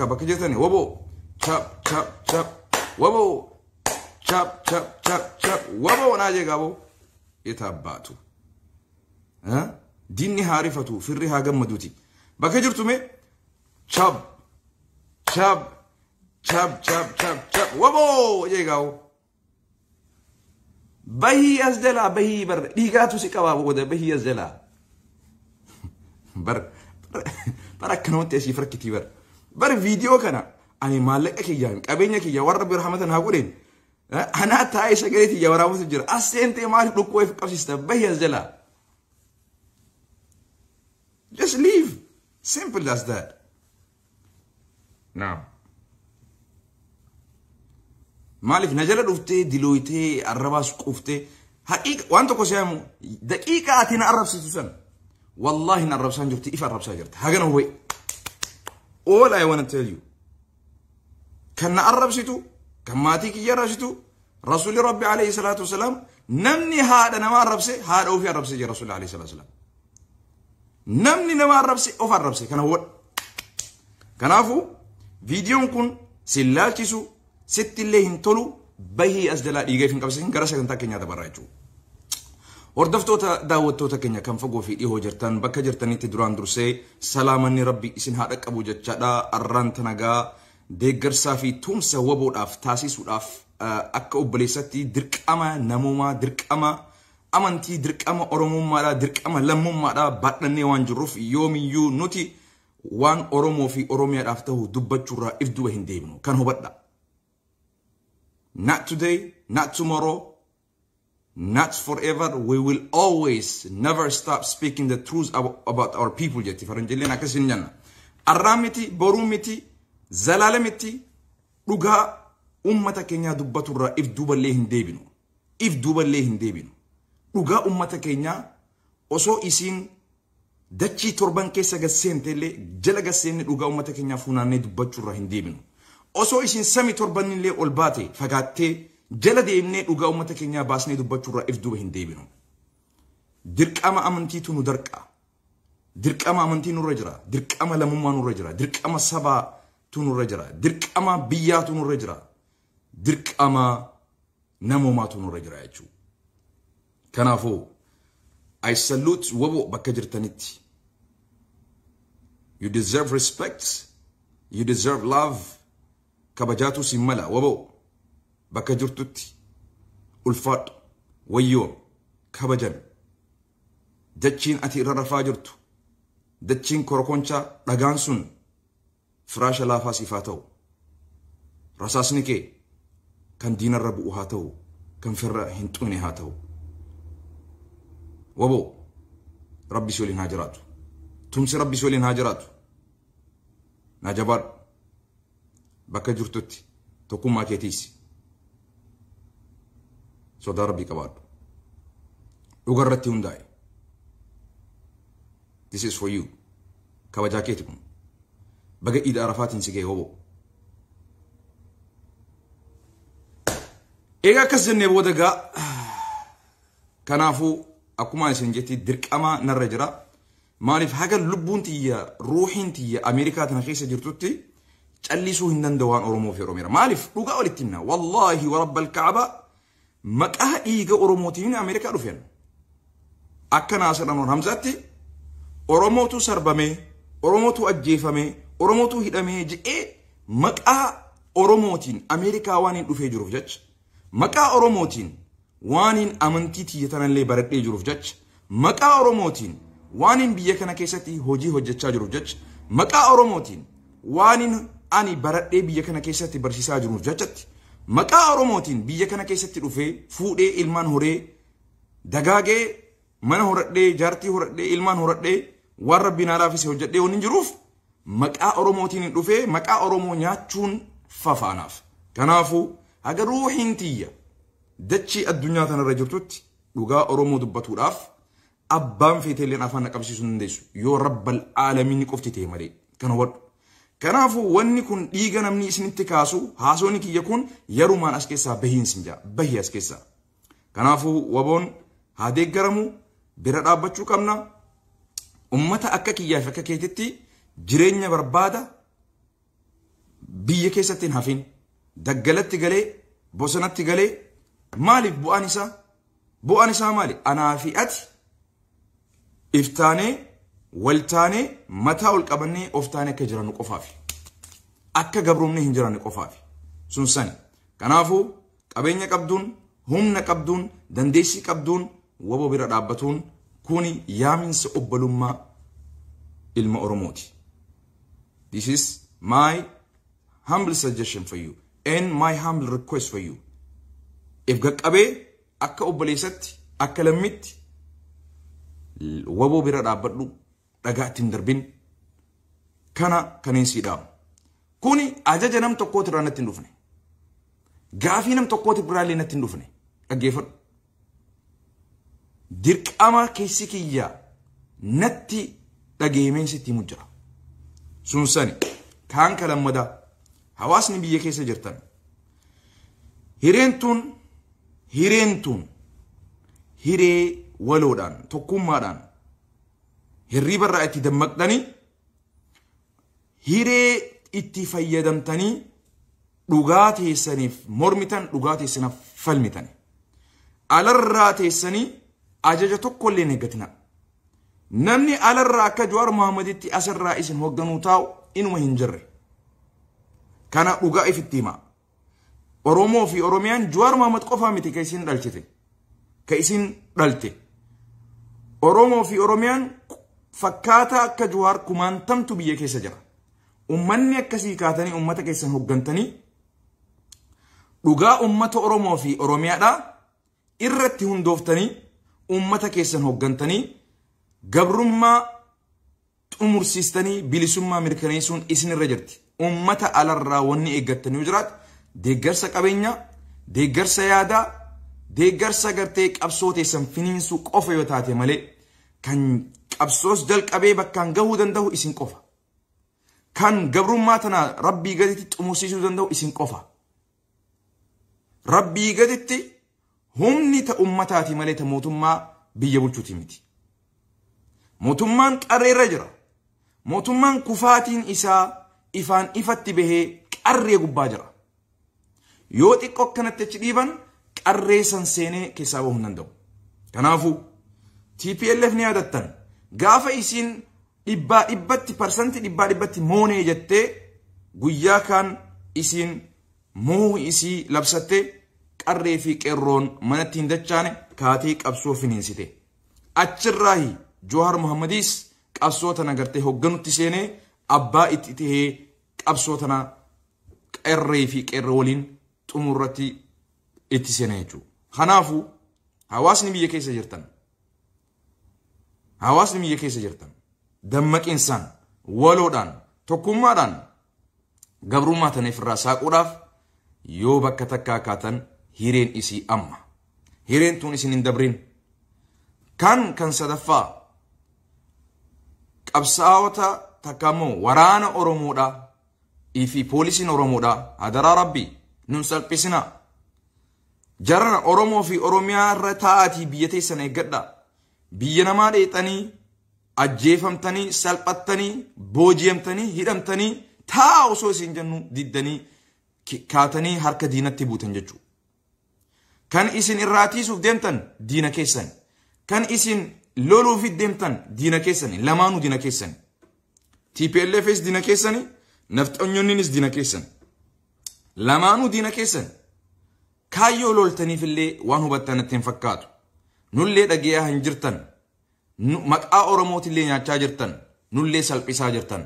Takka bakka jirtani waboo chap chap chap waboo chap chap chap chap waboo naa jee gaaboo የታባቱ Diinni haa rifatu, firri haa gammaduuti. Bakka jirtu mee chap chap chap chap chap chap waboo jee gaa'oo. Bahii as jalaa bahii bar dhiigaatu si qabaa booda bahii as jalaa. Bar bar akkanumatti asiif rakkitii bar. Bar viidiyoo kana ani maallaqa kiyyaan qabeenya kiyya warra bira hamatan haa godheen. Anaa taa'ee sagalee tiyya waraabutu jira. As seentee maaliif dhukkoo if qabsiista bahii as jalaa. Just leave. Simple as that. Now. Maaliif na jala dhuftee dilooytee arrabaas quuftee haqiiqa waan tokko si himu daqiiqa ati na arrabsitu san wallahi na arrabsaan jirti ifa arrabsaa jirti hagana hubai. All I want to tell you kan na arrabsitu kan maatii kiyya arrabsitu rasuulli rabbi alayhi salaatu wasalaam namni haadha nama arrabse haadha ofii arrabse jira rasuulli alayhi salaatu wasalaam. Namni nama arrabse of arrabse kana hubadhu. Kanaafuu viidiyoon kun si laalchisu sitti illee hin tolu bahii as jalaa dhiiga hin qabsiisin gara sagantaa keenyaa dabarraa jechuudha. Hordoftoota daawwattoota keenya kan fagoo fi dhihoo jirtan bakka jirtanitti duraan dursee salaamanni rabbi isin haa dhaqqabu jechaadha. Arraan tanagaa deeggarsaa fi tumsa waboodhaaf taasisuudhaaf akka obboleessatti dirqama namummaa, dirqama amantii, dirqama oromummaadha, dirqama lammummaadha baadhannee waan jirruuf yoomiyyuu nuti waan Oromoo fi Oromiyaadhaaf ta'u dubbachuurraa if duuba hin deebinu kan hubadha. Not today, not tomorrow, not forever. We will always never stop speaking the truth about our people jetti faranjilleen akkas hin jenna. Arraa miti, boruu miti, zalaalamitti dhugaa ummata keenyaa dubbaturraa if duuballee hin deebinu. If duuballee hin deebinu. Dhugaa ummata keenyaa osoo isiin dachii torban keessa gad seentellee jala gad seenne dhugaa ummata keenyaa funaannee dubbachuurraa hin deebinu. Osoo isin sami torbanillee ol baate fagaattee jala deemnee dhugaa ummata keenyaa baasnee dubbachuurraa if duuba hin deebinu. Dirqama amantiitu nu darqa. Dirqama amantii nurra jira. Dirqama lammummaa nurra jira. Dirqama sabaatu nurra jira. Dirqama biyyaatu nurra jira. Dirqama namoomaatu nurra jira jechuudha. Kanaafuu I salute waboo bakka jirtanitti. You deserve respect. You deserve love. Kabajaatu si mala waboo bakka jirtutti ulfaadhu wayyoo kabajami. Dachiin ati irra rafaa jirtu dachiin korokonchaa dhagaan sun firaasha laafaa siif haa ta'u. Rasaasni kee kan diinarra bu'u haa ta'u, kan firra hin xuqne haa ta'u. Waboo rabbi si waliin haa jiraatu. Tumsi rabbi si waliin haa jiraatu. Naa jabaadhu. Bakka jirtutti tokkummaa keetiis sodaa rabbii qabaadhu. Dhuga irratti hundaa'e. This is for you. Kabajaa keeti kun. Baga iida arafaatiin si ga'e waboo. Egaa akkas jennee booda gaa kanaafuu akkuma isin jetti dirqama narra jira. Maaliif haga lubbuun tiyya ruuxiin tiyya Ameerikaa tana keessa jirtutti callisuu hin danda'u waan Oromoo fi Oromiyaa. Maaliif dhugaa walitti himna. Wallaahi wa rabbal Kaaba maqaa dhiiga Oromootiin Ameerikaa dhufeen. Akka Naasir Anwar Hamzaatti Oromootu sarbamee, Oromootu ajjeefamee, Oromootu hidhamee je'ee maqaa Oromootiin Ameerikaa waan hin dhufee jiruuf jecha, maqaa Oromootiin waan hin amantii tiyya tanallee baradhee jiruuf jecha, maqaa Oromootiin waan hin biyya kana keessatti hojii hojjechaa jiruuf jecha, maqaa Oromootiin waan hin ani baradhee biyya kana keessatti barsiisaa jiruuf jechatti, maqaa Oromootiin biyya kana keessatti dhufee fuudhee ilmaan horee dagaagee mana horadhee jaartii horadhee ilmaan horadhee waan rabbiin naa laafise hojjedhee waan hin jiruuf maqaa Oromootiin hin dhufee maqaa Oromoo nyaachuun fafaanaaf. Kanaafuu haga ruuxiin tiyya dachii addunyaa tanarra jirtutti dhugaa Oromoo dubbatuudhaaf abbaan feeteelleen afaan na qabsiisuu hin dandeessu yoo rabbal aalamiin qofti ta'e malee kan hubadhu. Kanaafuu wanni kun dhiiga namni isinitti kaasu haasawni kiyya kun yerumaan as keessaa bahiin sin jaa bahii as keessaa. Kanaafuu waboon haa deeggaramu bira dhaabbachuu qabna. Ummata akka kiyyaa fi akka keetitti jireenya barbaada Biyya keessatti hin hafin. Daggalatti galee, bosonatti galee, maaliif bu'aan isaa? Bu'aan isaa maali? Anaa fi ati iftaanee, waltaanee, mataa ol qabannee of taanee akka jirannu qofaafi. Akka gabroomnee hin jiranne qofaafi. Sun sani. Kanaafuu qabeenya qabduun, humna qabduun, dandeessii qabduun waboo bira dhaabbatuun kuni yaaminsa obbolummaa ilma Oromooti. This is my humble suggestion for you and my humble request for you. If qaqqabee akka obboleessatti, akka lammitti waboo bira dhaabbadhu, dhagaa ittiin darbin, kana kanneen sii dhaamu. Kuni ajaja nam tokkooti irraa natti hin dhufne. Gaafii nam tokkooti biraallee natti hin dhufne. Dhaggeeffadhu. Dirqama keessi kiyya natti dhageemeen sitti himu jira. Sun sani kaan kalammadaa hawaasni biyya keessa jirtan. Hireen tun hiree waloodhaan, tokkummaadhaan hirriiba irraa itti dammaqxanii, hiree itti fayyadamtanii dhugaa teessaniif mormitan, dhugaa teessaniif falmitan. Alarraa teessanii ajaja tokko illee hin eeggatina. Namni alarraa akka Jawaar Muhammaditti asirraa isin hoogganuu taa'u inuma hin jirre. Kana dhugaa ifitti hima. Oromoo fi Oromiyaan Jawaar Muhammad qofaa miti ka isin dhalchite. Ka isin dhalte. Oromoo fi Oromiyaan fakkaataa akka Jawaar kumaantamtu biyya keessa jira. Ummanni akkasii kaatanii ummata keessan hooggantanii dhugaa ummata Oromoo fi Oromiyaadhaa irratti hundooftanii ummata keessan hooggantanii gabrummaa xumursiistanii bilisummaa mirkaneessuun isinirra jirti. Ummata alarraa wanni eeggattanii yoo jiraatu deeggarsa qabeenyaa, deeggarsa yaadaa, deeggarsa gartee qabsoo teessan finiinsuu qofa yoo taate malee, kan qabsoos jalqabee bakkaan gahuu danda'u isin qofa. Kan gabrummaa tana rabbii gaditti xumursiisuu danda'u isin qofa. Rabbii gaditti humni ta ummataati malee ta mootummaa biyya bulchuuti miti. Mootummaan qarreerra jira. Mootummaan kufaatiin isaa ifaan ifatti bahee qarree gubbaa jira. Yoo xiqqoo akkanatti achi dhiiban, qarree san seenee keessaa bahuu hin danda'u. Kanaafuu TPLF ni yaadattan, gaafa isiin 100% 100% moonee jettee, guyyaa kaan isiin moo isii labsattee, qarree fi qeerroon manatti hin dachaane, kaatee qabsoo finiinsite. Achirraahi Johaar Muhammadiis qabsoo tana gartee hoogganutti seenee, abbaa itti tahee qabsoo tana qarree fi qeerroo waliin xumurratti itti seene jechuudha. Kanaafuu hawaasni biyya keessa jirtan, hawaasni biyya keessa jirtan, dammaqinsaan, waloodhaan, tokkummaadhaan gabrummaa tana ifirraa saaquudhaaf yoo bakka takkaa kaatan, hireen isii amma. Hireen tun isin hin dabrin. Kan sadaffaa, qabsaa'ota takka immoo waraana Oromoodha fi poolisiin Oromoodha, hadaraa rabbii nun salphisina. Jarana Oromoo fi Oromiyaa irra taa'atii biyya teessan eeggadha. Biyya namaa dheexanii ajjeefamtanii, salphattanii, booji'amtanii, hidhamtanii taa'a osoo isin jennu diddanii kaatanii harka diinatti buutan jechuudha. Kan isin irraa tiisuuf deemtan diina keessan. Kan isin loluuf deemtan diina keessan. Lamaanuu diina keessan. TPLFs diina keessani, nafxanyonninis diina keessan. Lamaanuu diina keessan. Kaayyoo loltaniifillee waan hubattan natti hin fakkaatu. Nullee dhageeyaa hin jirtan. Maqaa Oromootillee nyaachaa jirtan. Nullee salphisaa jirtan.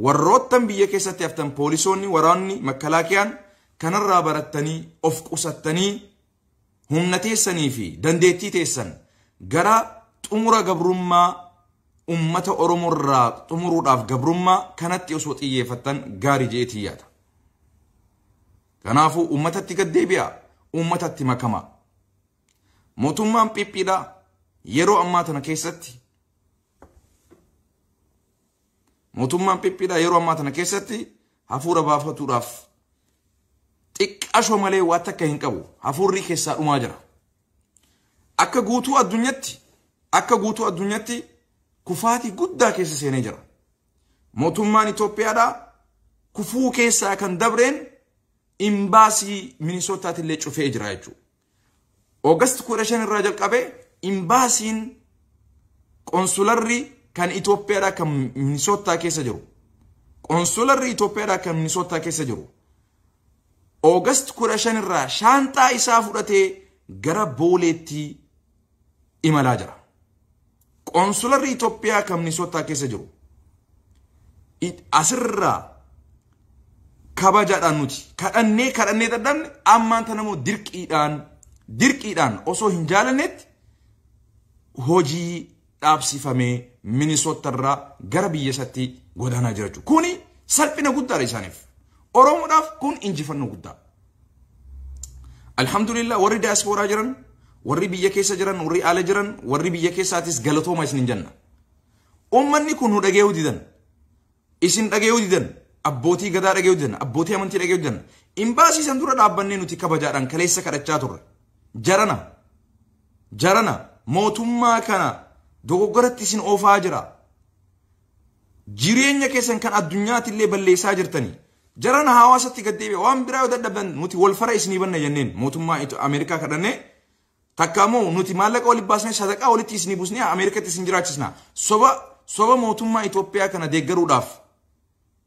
Warroottan biyya keessatti haftan, poolisoonni, waraanni, makkalaakiyaan, kanarraa barattanii of qusattanii humna teessanii fi dandeettii teessan gara xumura gabrummaa ummata Oromoorraa xumuruudhaaf gabrummaa kanatti osoo xiyyeeffattan gaarii je'eetii yaada. Kanaafuu ummatatti gad deebi'a, ummatatti makamaa. Mootummaan Phiphiidhaa yeroo ammaa tana keessatti, mootummaan Phiphiidhaa yeroo ammaa tana keessatti hafuura baafatuudhaaf xiqqashoo malee waan takka hin qabu. Hafuurri keessaa dhumaa jira. Akka guutuu addunyaatti kufaatii guddaa keessa seenee jira. Mootummaan Itoophiyaadhaa kufuu keessaa kan dabreen imbaasii Minisootaatti cufee jira jechuudha. August 15 irraa jalqabee imbaasiin qonsularri kan Itoophiyaadhaa kan Minisootaa keessa jiru. Qonsularri Itoophiyaadhaa kan Minisootaa keessa jiru. August 15 irraa shaanxaa isaa fudhatee gara Booleetti imalaa jira. Qonsularri Itoophiyaa kan Minisootaa keessa jiru. Asirraa kabajaadhaan nuti kadhannee dadhabne ammaan tana immoo dirqiidhaan osoo hin jaalannetti hojii dhaabsifamee Minisootarraa gara biyya isaatti godaanaa jira jechuudha. Kuni salphina guddaadha isaaniif. Oromoodhaaf kun injifannoo guddaa. Alhamdulillah warri diyaaspooraa jiran, warri biyya keessa jiran, warri ala jiran, warri biyya keessaatis galatooma isin jenna. Uummanni kun nu dhageeyuu didan. Isin dhageeyuu didan. Abbootii gadaa dhageeyuu didan. Abbootii amantii dhageeyuu didan. Imbaasii san dura dhaabbannee nuti kabajaadhaan kaleessa kadhachaa turre. Jarana mootummaa kana dogoggoratti isin oofaa jira. Jireenya keessan kan addunyaatti illee balleessaa jirtanii. Jarana hawaasatti gad deebi'a waan biraa yoo dadhabdan nuti wal fara isinii banna jenneen mootummaa Ameerikaa kadhannee takka immoo nuti maallaqa walitti baasnee sadaqaa walitti isinii buusnee Ameerikatti isin jiraachisna. Soba mootummaa Itoophiyaa kana deeggaruudhaaf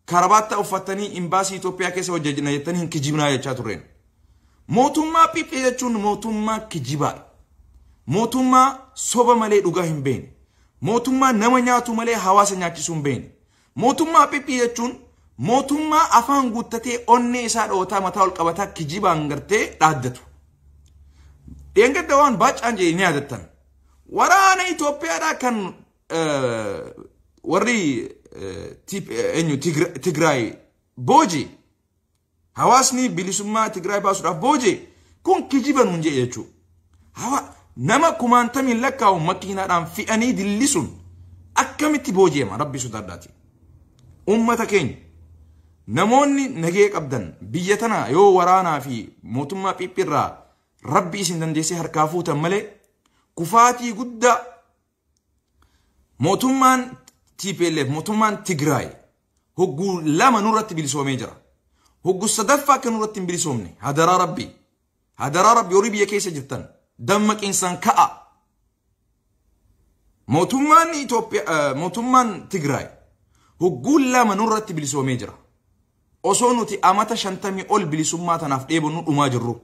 karabaattaa uffattanii imbaasii Itoophiyaa keessa hojjenna jettanii hin kijibnaa jechaa turreen. Mootummaa PP jechuun mootummaa kijibaadha. Mootummaa soba malee dhugaa hin beekne. Mootummaa nama nyaatu malee hawaasa nyaachisuu hin beekne. Mootummaa PP jechuun mootummaa afaan guuttatee onnee isaa dhootaa mataa ol qabataa kijibaan gartee dhaaddatu. Dheengadda waan baacaan jedhee ni yaadattan. Waraana Itoophiyaadhaa kan warri eenyu Tigraay booji hawaasni bilisummaa Tigraay baasuudhaaf booji kun kijiba nuun jedhe jechuudha. Nama kumaantamiin lakkaa'u makiinaadhaan fe'anii dillisuun akkamitti booji'ama rabbi sodaadhaati. Uummata keenya namoonni nagee qabdan biyya tana yoo waraanaa fi mootummaa PP irraa rabbi isin dandeessee harkaa fuutan malee kufaatii guddaa mootummaan TPLF mootummaan Tigraay hogguu lama nurratti bilisoomee jira. Hogguu sadaffaa akka nurratti hin bilisoomne hadaraa rabbi horii biyya keessa jirtan dammaqiinsaan ka'a. Mootummaan Itoophiyaa mootummaan Tigraay hogguu lama nurratti bilisoomee jira. Osoo nuti amata 50 ol bilisummaa tanaaf dheebonnu dhumaa jirru.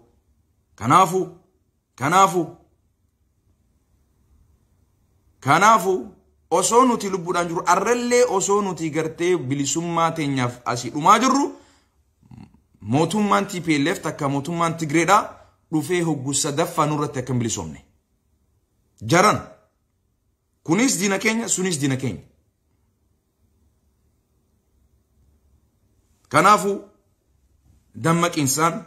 Kanaafuu osoo nuti lubbuudhaan jirru arrallee osoo nuti gartee bilisummaa teenyaaf asii dhumaa jirru mootummaan TPLF takka mootummaan Tigreedhaa dhufee hogguu sadaffaa nurratti akka hin bilisoomne. Jaran kunis diina keenya sunis diina keenya. Kanaafuu dammaqiinsaan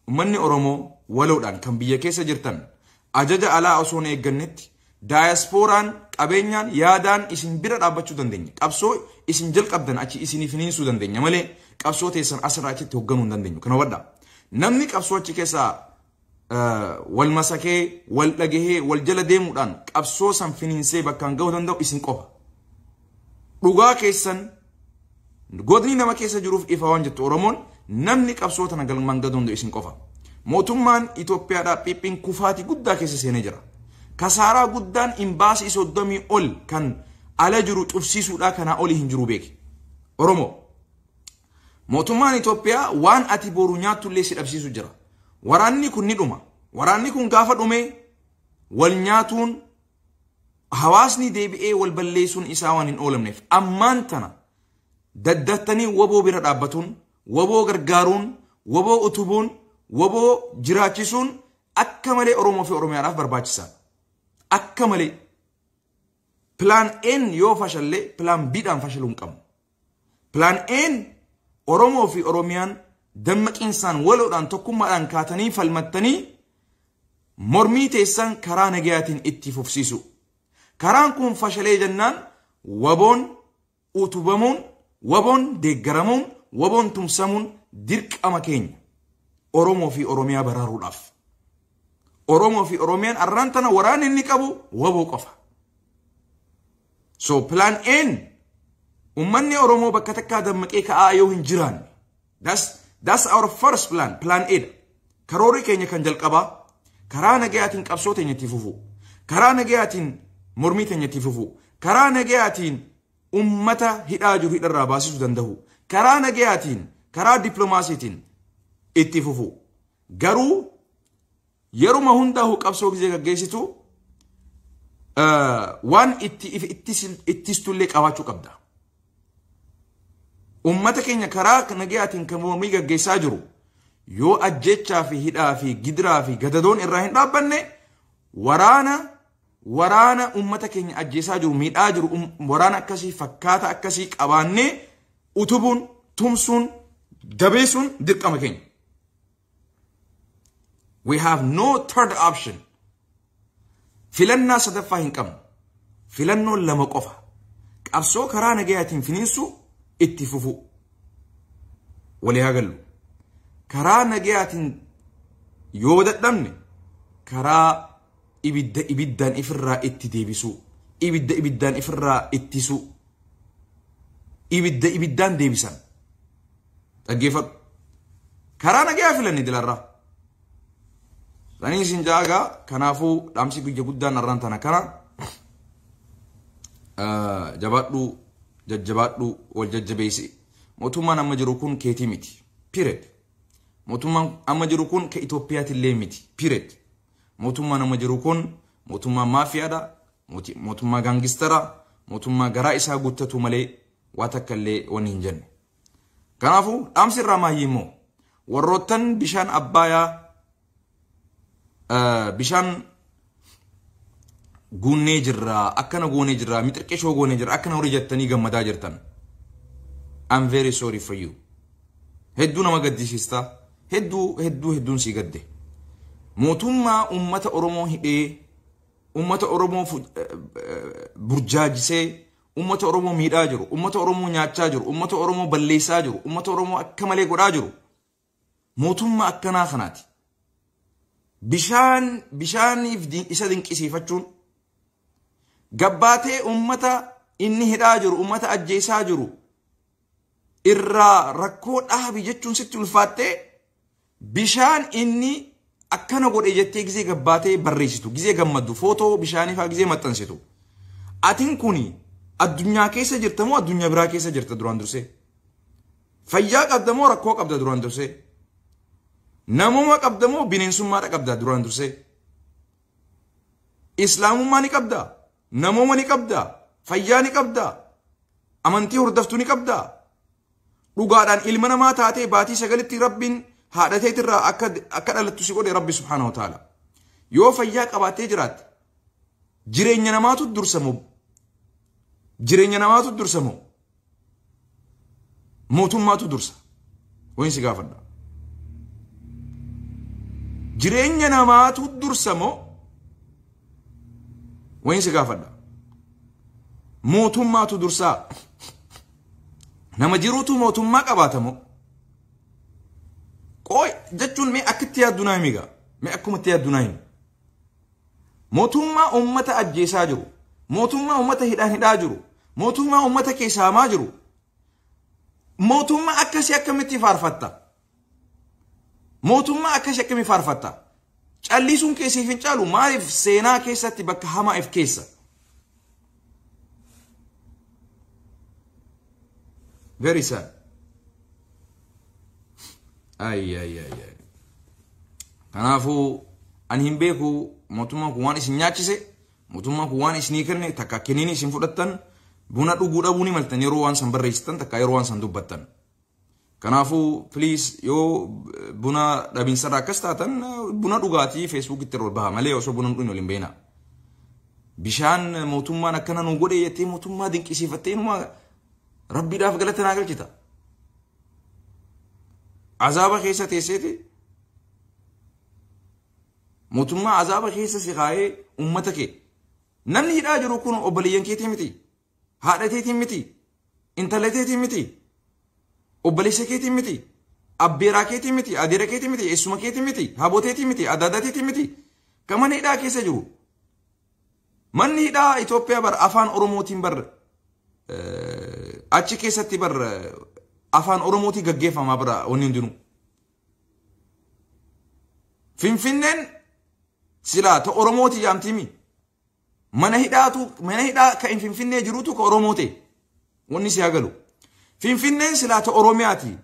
uummanni Oromoo waloodhaan kan biyya keessa jirtan ajaja alaa osoo hin eeggannetti daayaaspooraan qabeenyaan yaadaan isin bira dhaabbachuu dandeenya. Qabsoo isin jalqabdan achi isiniif hiniinsuu dandeenya malee qabsoo teessan asirraa achitti hoogganuu hin dandeenyu. Kana hubadhaa. Namni qabsoo achi keessaa wal masakee, wal dhagahee, wal jala deemuudhaan qabsoo san finiinsee bakkaan gahuu danda'u isin qofa. Dhugaa keessan godni nama keessa jiruuf ifa waan jettu Oromoon namni qabsoo tana galmaan gahuu danda'u isin qofa. Mootummaan Itoophiyaadhaa PP'n kufaatii guddaa keessa seenee jira. Kasaaraa guddaan imbaasii 30 ol kan ala jiru cufsiisuudhaa kanaa olii hin jiru beeki. Oromoo mootummaan Itoophiyaa waan ati boru nyaattullee si dhabsiisu jira. Waraanni kun ni dhuma. Waraanni kun gaafa dhume wal nyaatuun hawaasni deebi'ee wal balleessuun isaa waan hin oolamneef ammaan tana daddattanii waboo bira dhaabbatuun, waboo gargaaruun, waboo utubuun, waboo jiraachisuun akka malee Oromoo fi Oromiyaadhaaf barbaachisaadha. Akka malee Plan N yoo fashallee plan B dhaan fashaluu hin qabnu. Plan N Oromoo fi Oromiyaan dammaqiinsaan waloodhaan tokkummaadhaan kaatanii falmattanii mormii teessan karaa nagayaatiin itti fufsiisu. Karaan kun fashalee jennaan waboon utubamuun, waboon deeggaramuun, waboon tumsamuun dirqama keenya Oromoo fi Oromiyaa baraaruudhaaf. Oromoo fi Oromiyaan arraan tana waraanni inni qabu waboo qofa. So plan N Uummanni Oromoo bakka takkaa dammaqee ka'aa yoo hin jiraanne. That's our first plan, plan A. Karoorri keenya kan jalqabaa karaa nagayaatiin qabsoo teenya itti fufu. Karaa nagayaatiin mormii teenya itti fufu. Karaa nagayaatiin ummata hidhaa jiru hidharraa baasisuu danda'u. Karaa nagayaatiin, karaa dippiloomaasiitiin itti fufu. Garuu yeruma hundaa'u qabsoo gisee gaggeessitu waan ittistullee qabaachuu qabda. Ummata keenya karaa nagayaatiin kan mormii gaggeessaa jiru yoo ajjechaa fi hidhaa fi gidiraa fi gadadoon irraa hin dhaabbanne waraana ummata keenya ajjeesaa jiru miidhaa jiru waraana akkasii fakkaata akkasii qabaannee utubuun tumsuun jabeessuun dirqama keenya. We have no third option. Filannaa sadaffaa hin qabnu. Filannoo lama qofa. Qabsoo karaa nagayaatiin finiinsu itti fufu. Walii haa gallu. Karaa nagayaatiin yoo dadhabne karaa ibidda ibiddaan ifirraa itti deebisuu, ibidda ibiddaan ifirraa ittisuu, ibidda ibiddaan deebisan. Dhaggeeffadhu. Karaa nagayaa filanne dilarraa. Sanii isin jaagaa kanaafuu dhaamsi guyya guddaan arraan tana kana jabaadhuu jajjabaadhuu wal jajjabeessi. Mootummaan amma jiru kun keetii miti. Period. Mootummaan amma jiru kun ka Itoophiyaatillee miti. Period. Mootummaan amma jiru kun mootummaa maafiyaadha. Mootummaa gaangistara. Mootummaa garaa isaa guuttatu malee waa takka illee wanni hin jenne. Kanaafuu dhaamsi irraa maayyii immoo warroottan bishaan Abbaayaa bishaan guunnee jirra, akkana goonee jirra, mixirqishoo goonee jirra, akkana horii jettanii gammadaa jirtan. I'm very sorry for you. Hedduu nama gaddisiista. Hedduu hedduu hedduun sii gadde. Mootummaa uummata Oromoo hidhee, uummata Oromoo burjaajisee, uummata Oromoo miidhaa jiru, uummata Oromoo nyaachaa jiru, uummata Oromoo balleessaa jiru, uummata Oromoo akka malee godhaa jiru. Mootummaa akkanaa kanaati. Bishaan bishaaniif isa dinqisiifachuun gabbaatee uummata inni hidhaa jiru, uummata ajjeesaa jiru irraa rakkoo dhaabi jechuun sitti ulfaattee bishaan inni akkana godhe jettee gisee gabbaatee barreessitu, gisee gammaddu, footoo bishaanii fa'aa gisee maxxansitu. Atiin kuni addunyaa keessa jirta moo addunyaa biraa keessa jirta duraan dursee? Fayyaa qabda moo rakkoo qabda duraan dursee? Namummaa qabda moo bineensummaadha qabda duraan dursee? Islaamummaa ni qabda? Namummaa ni qabda? Fayyaa ni qabda? Amantii hordoftuu ni qabda? Dhugaadhaan ilma namaa taatee baatii 9tti Rabbiin haadha teetirraa akka dhalattu si godhe Rabbi subhaanahu wa ta'ala. Yoo fayyaa qabaattee jiraatte jireenya namaatu dursamu, jireenya namaatu dursamu, mootummaatu dursa. Wayin si gaafadha. Jireenya namaatu dursamoo wayin si gaafadha. Mootummaatu dursaa. Nama jiruutu mootummaa qabaatamoo? Qooy jechuun mee akkitti yaaddu naa himi gaa. Mee akkumatti yaaddu naa himi. Mootummaa uummata ajjeesaa jiru. Mootummaa uummata hidhaan hidhaa jiru. Mootummaa uummata keessaa hamaa jiru. Mootummaa akkasii akkamitti faarfatta? Mootummaa akkasii akkamii faarfatta? Callisuun keessiif hin caalu maaliif seenaa keessatti bakka hamaa if keessa? Very sad. Ay ay ay ay. Kanaafuu ani hin beeku mootummaan kun waan isin nyaachise, mootummaan kun waan isinii kenne takka kennini isin fudhattan buna dhuguu dhabuu ni maltan yeroo waan san barreessitan takka yeroo waan san dubbattan. Kanaafuu please yoo buna dhabiinsarraa akkas taatan buna dhugaatii Facebookitti irra ol baha malee osoo buna hin dhugne ol hin beena. Bishaan mootummaan akkana nu godhe jettee mootummaa dinqisiifattee inuma Rabbiidhaaf galata naa galchita. Azaaba keessa teesseeti mootummaa azaaba keessa si kaa'ee uummata kee. Namni hidhaa jiru kun obboleeyyan keetii miti. Haadha teetii miti. Intala teetii miti. Obboleessa keetii miti. Abbeeraa keetii miti. Adeera keetii miti. Eessuma keetii miti. Habooteetii miti. Adaadaa teetii miti. Kan mana hidhaa keessa jiru. Manni hidhaa Itoophiyaa bar afaan Oromootiin bar Achi keessatti bar afaan Oromootii gaggeeffamaa bira wanni hundinuu. Finfinneen silaa ta Oromooti jaamtimi. Mana hidhaatu mana hidhaa kan Finfinnee jirutu ka Oromoo ta'e. Wanni si hagalu. Finfinneen silaa ta Oromiyaati.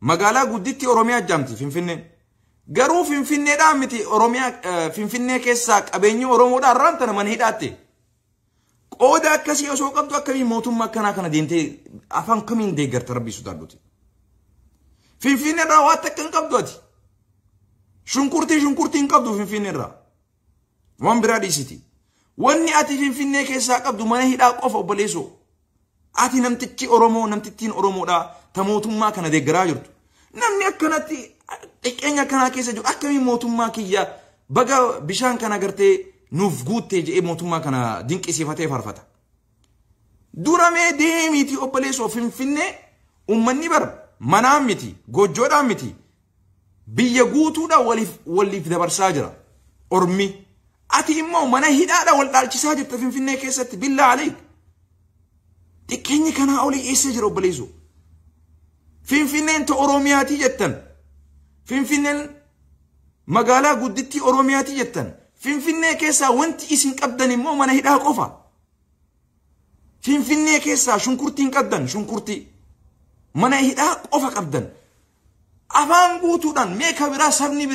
Magaalaa gudditti Oromiyaa jaamti Finfinneen. Garuu Finfinneedhaan miti Oromiyaa Finfinnee keessaa qabeenyi Oromoodhaan irraan tana mana hidhaatte. Qooda akkasii osoo qabdu akkamiin mootummaa akkanaa kana deemtee afaan kamiin deeggarta rabbii sodaadhuti. Finfinnee irraa waan takka hin qabdu ati. Shunkurtii shunkurtii hin qabdu Finfinnee irraa. Waan biraa dhiisiti. Wanni ati Finfinnee keessaa qabdu mana hidhaa qofa obboleessoo. Ati namtichi Oromoo namtittiin Oromoodhaa ta mootummaa kana deeggaraa jirtu. Namni akkanatti xiqqeenya akkanaa keessa jiru akkamiin mootummaa kiyya baga bishaan kana gartee nuuf guuttee jedhee mootummaa kana dinqisiifatee faarfata. Dura mee deemiiti obboleessoo Finfinnee uummanni bar manaan miti gojoodhaan miti biyya guutuudha waliif dabarsaa jira ormi. Ati immoo mana hidhaadha wal dhaalchisaa jirta Finfinnee keessatti billaa aleek. Xiqqeenyi kanaa olii eessa jira obboleessoo? Finfinneen ta Oromiyaatii jettan. Finfinneen magaalaa guddittii Oromiyaatii jettan. Finfinnee keessaa wanti isin qabdan immoo mana hidhaa qofa. Finfinnee keessaa shunkurtii hin qabdan shunkurtii. Mana hidhaa qofa qabdan. Afaan guutuudhaan meeqa biraa sabni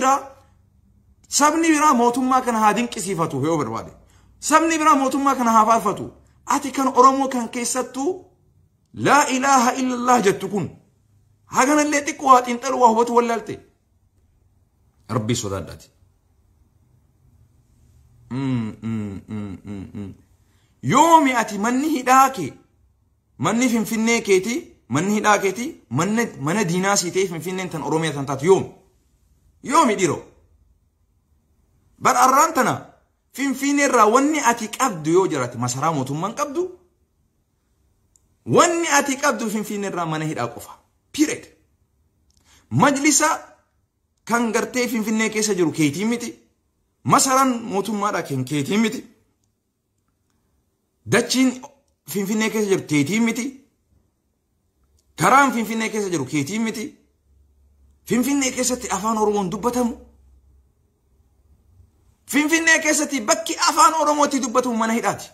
biraa mootummaa kana haa dinqisiifatu yoo barbaade. Sabni biraa mootummaa kana haa faarfatu. Ati kan Oromoo kan keessattuu laa ilaaha illallah jettu kun haganallee xiqqoo waa xiinxaluu waa hubatu wallaalte. Rabbii sodaadhaati. Yoomi ati manni hidhaa kee manni Finfinnee keeti manni hidhaa keeti mana diinaa sii ta'e Finfinneen tan Oromiyaa tan taatu yoomi. Yoomi dhiiroo. Bar arraan tana Finfinnee irraa wanni ati qabdu yoo jiraate masaraa mootummaan qabdu wanni ati qabdu Finfinnee irraa mana hidhaa qofa. Period. Majlisa kan gartee Finfinnee keessa jiru keetii miti. Masaraan mootummaadha kan keetii miti. Dachiin Finfinnee keessa jiru keetii miti. Karaan Finfinnee keessa jiru keetii miti. Finfinnee keessatti afaan Oromoon dubbatamu. Finfinnee keessatti bakki afaan Oromootti dubbatamu mana hidhaati.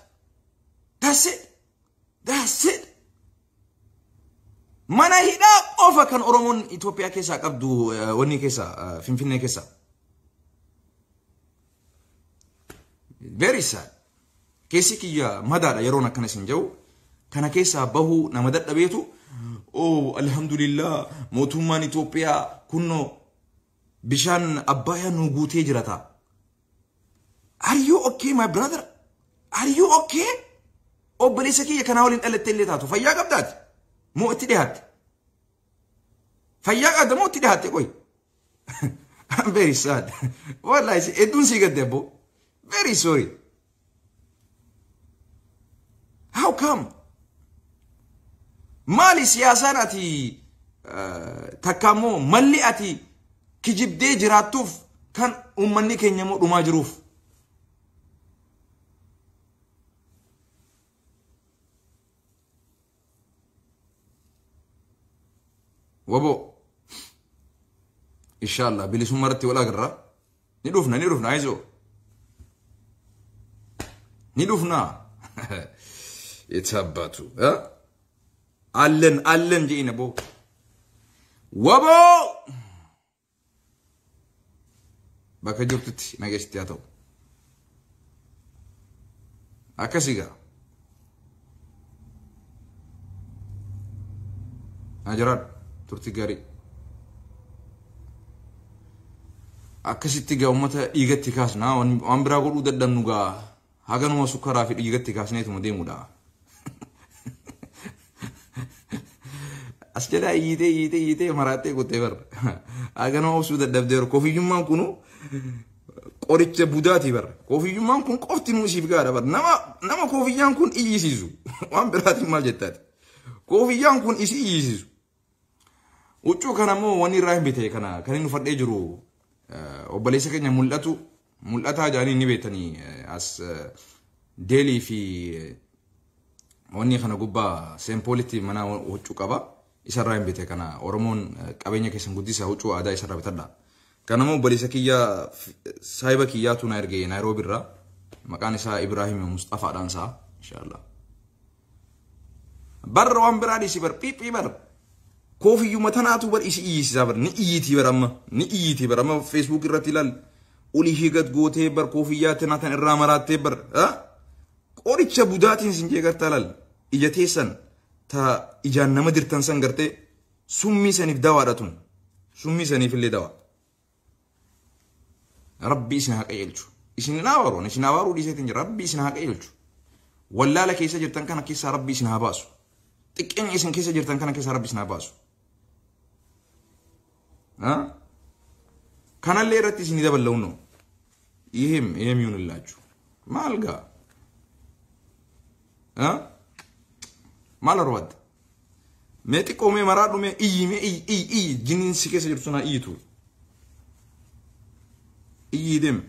That's it. That's it. Mana hidhaa qofa kan Oromoon Itoophiyaa keessaa qabdu wanni keessa Finfinnee keessa. Very sad. Keessi kiyya madaadha yeroon akkana isin jedhu. Kana keessaa bahuu nama dadhabeetu oh alhamdulillah mootummaan Itoophiyaa kunnoo bishaan Abbayyaa nu guutee jirata. Are you okay my brother? Are you okay? Obboleessa kiyya kanaa waliin dhalattee illee taatu fayyaa qabdaati. Moo itti dhiyaatte? Fayyaa qabda moo itti dhiyaatte qoy? I'm very sad. Wallahi hedduun sii gadde abbo. Very sorry. How come? Maali siyaasaan ati takka immoo malli ati kijibdee jiraattuuf kan uummanni keenya immoo dhumaa jiruuf. Wabo inshallah bilisummaa irratti wal agarra. Ni dhufna ayizoo. Ni dhufna. Itabbatu. Allen allen je'ina bo. Wabo bakka jirtutti nageessitti haa ta'u. Akkasii gaa. Ajiraadhu turtii gaarii. Akkasitti gaa uummata dhiigatti kaasna waan biraa godhuu dadhabnu gaa haganuma sukkaraa fi dhiigatti kaasneetuma deemudha. As jalaa iyyitee iyyitee iyyitee maraattee kuttee barra. Haganuma obsuu dadhabdee kofiyyummaan kunu qoricha budaati barra. Kofiyyummaan kun qofti nuu isiif gaadha barra. Nama kofiyyaan kun iyyisiisu waan biraatiin maal jettaati. Kofiyyaan kun isi iyyisiisu. Huccuu kana immoo wanni irraa hin bite kana kan inni uffadhee jiru obboleessa keenya mul'atu mul'ataa jedhanii ni beektanii as Deelii fi Wanni kana gubbaa Seempoolitti mana huccuu qaba. Isarraa hin bite kana Oromoon qabeenya keessan guddisa huccuu aadaa isarraa bitadha. Kanammoo obboleessa kiyya saahiba kiyyaatu na erge Naayiroobi irraa. Maqaan isaa Ibrahim Mustafaadhaan isaa inshaallah. Barra waan biraa dhiisi bar phiiphii bar. Koofiyyuma tanaatu bar isi iyyisisaa bar ni iyyitii bar amma ni iyyitii bar amma Facebook irratti ilaal. Olii fi gad gootee bar koofiyyaa tanaa tan irraa maraattee bar. Qoricha budaatiin sin jee gartaa laal. Ija teessan ta ijaan nama dirtan san gartee summii saniif dawaadha tun. Summii saniif illee dawaa. Rabbi isin haa qajeelchu. Isin hin abaaru, isin abaaruu dhiiseetiin jira. Rabbi isin haa qajeelchu. Wallaala keessa jirtan kana keessaa Rabbi isin haa baasu. Xiqqeenya isin keessa jirtan kana keessaa Rabbi isin haa baasu. Kanallee irratti isin daballa'u ይሄም ይሄም ይሁንላችሁ። Maal gaa? Maal barbaadda? Mee xiqqoo mee maraadhu mee iyyi mee iyyi iyyi iyyi jinniin si keessa jirtu sana iyyitu. Iyyii deemi.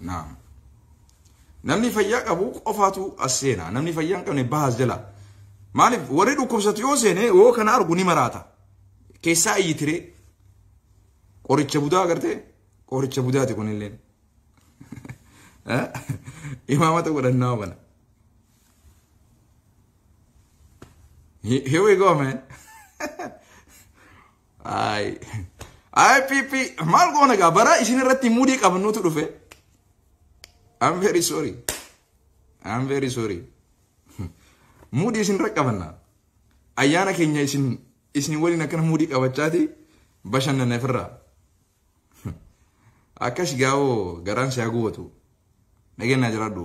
Naam. Namni fayyaa qabu qofaatu as seena. Namni fayyaa hin qabne baha as jala. Maaliif warri dhukkubsatu yoo seene yoo kana argu ni maraata. Keessaa iyyitiree qoricha budaa agartee qoricha budaati kunillee. Imaamata godhannaa kana. Here we go, man. Ay. Ay, pipi. Maal goona gaa bara isin irratti muudii qabannuutu dhufe. I'm very sorry. I'm very sorry. Muudii isin irra qabanna. Ayyaana keenya isin isin waliin akkana muudii qabachaati bashannana ofirraa. Akkas gaa'oo garaan si haa gubatu. Nageenyaa jiraadhu.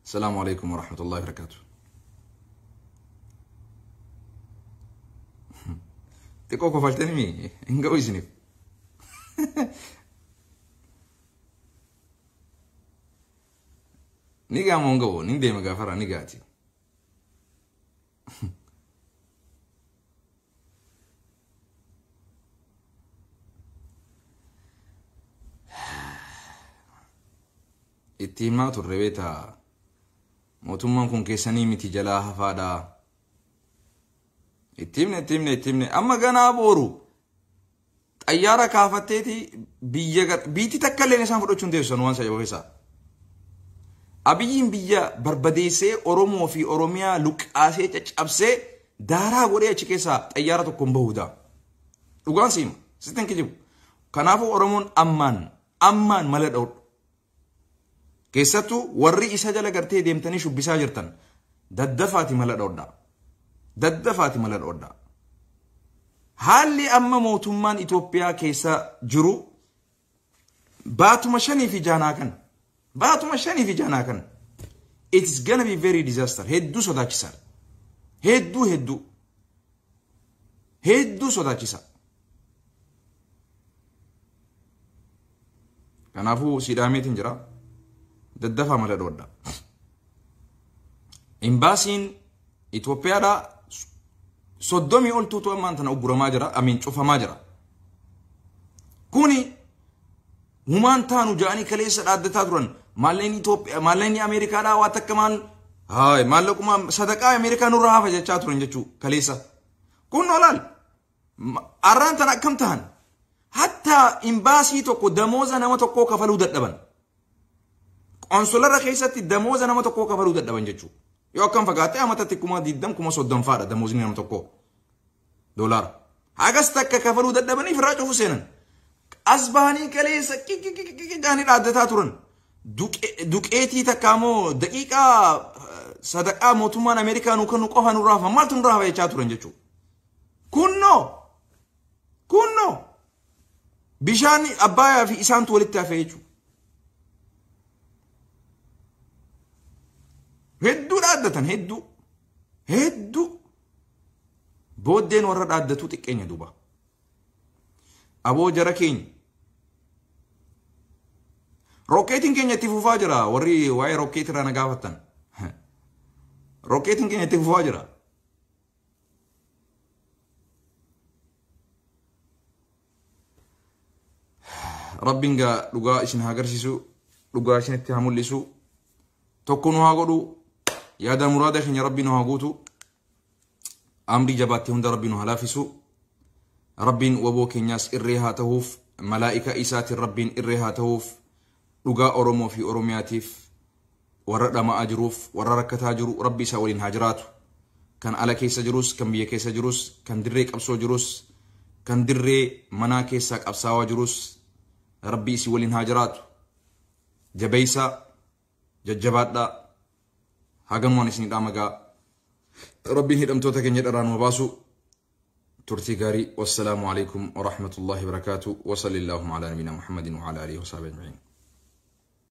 Salaamu alaikum wa rahmatullahi wa barakatuh. Xiqqoo kofaltanii hin ga'u isiniif. Ni gaama hin ga'u, ni deema gaafara ni gaati. Itti himaa turre beektaa mootummaan kun keessanii miti jalaa hafaadha. Itti himne itti himne itti himne amma ganaa booru xayyaara kaafatteeti biyya biitti takka illee isaan fudhachuu hin teessan waan sajaba keessaa. Abiyyiin biyya barbadeessee Oromoo fi Oromiyaa luqqaasee caccabsee daaraa godhee achi keessaa xayyaara tokko hin bahuudha. Dhugaan siima sitti hin kijibu. Kanaafuu Oromoon ammaan ammaan mala dha'udha. Keessattuu warri isa jala gartee deemtanii shubbisaa jirtan daddafaati mala dha'udha. Daddafaati mala dha'udha. Haalli amma mootummaan Itoophiyaa keessa jiru baatuma shanii fi jaanaa kana. Baatuma shanii fi jaanaa kana. It's gonna be very disaster. Hedduu sodaachisaadha. Hedduu hedduu. Hedduu sodaachisa. Kanaafuu siidhaameetiin jira. Daddafaa mala dhoodha. Imbaasiin Itoophiyaadhaa 30 oltuutu ammaan tana ugguramaa jira, amiin cufamaa jira. Kuni humaan taanu ja'anii kaleessa dhaaddataa turan maallaqni Itoophiyaa maallaqni Ameerikaadhaa waa takka maal haay maallaquma sadaqaa Ameerikaa nurra hafa jechaa turan jechuu kaleessa. Kun olaal arraan tana akkam tahan hatta imbaasii tokko damooza nama tokkoo kafaluu dadhaban. Qonsolarra keessatti damooza nama tokkoo kafaluu dadhaban jechuu. Yoo akkam fagaatte amatatti 20,000 30,000 fa'aadha damoozni nama tokkoo. Doolaara. Hagas takka kafaluu dadhabanii firraa cufu seenan. As bahanii kaleessa kikikikiki jaanii dhaaddataa turan. Duqeetii takka immoo daqiiqaa sadaqaa mootummaan Ameerikaa nuu kennu qofa nurraa hafa maaltu nurraa hafa jechaa turan jechuudha. Kunnoo kunnoo bishaan Abbaayyaa fi isaantu walitti hafe jechuudha. Hedduu dhaaddatan hedduu hedduu booddeen warra dhaaddatu xiqqeenya duuba. Aboo jara keenya. Rokkeetiin keenya itti fufaa jira warri waa'ee rokkeetii irraa na gaafattan. Rokkeetiin keenya itti fufaa jira. Rabbiin gaa dhugaa isin haa agarsiisu. Dhugaa isinitti haa mul'isu. Tokko nu haa godhu. Yaada muraada keenya Rabbi nu haa guutu. Amrii jabaatte hunda Rabbi nu haa laafisu. Rabbiin waboo keenyaas irree haa ta'uuf, malaa'ika isaatiin Rabbiin irree haa ta'uuf, dhugaa Oromoo fi Oromiyaatiif warra dhama'aa jiruuf, warra rakkataa jiru Rabbi isaa waliin haa jiraatu. Kan ala keessa jirus, kan biyya keessa jirus, kan dirree qabsoo jirus, kan dirree manaa keessaa qabsaawaa jirus, Rabbi isii waliin haa jiraatu. Jabeeysaa, jajjabaadhaa, haganumaan isinii dhaamagaa. Rabbiin hidhamtoota keenya dharaan nu baasu. Turtii gaarii. Wassalaamu alaikum warahmatullahi wabarakaatu. Wa sallallahu ala nabiyina Muhammadin wa ala alihi wa sahbihi ajma'in.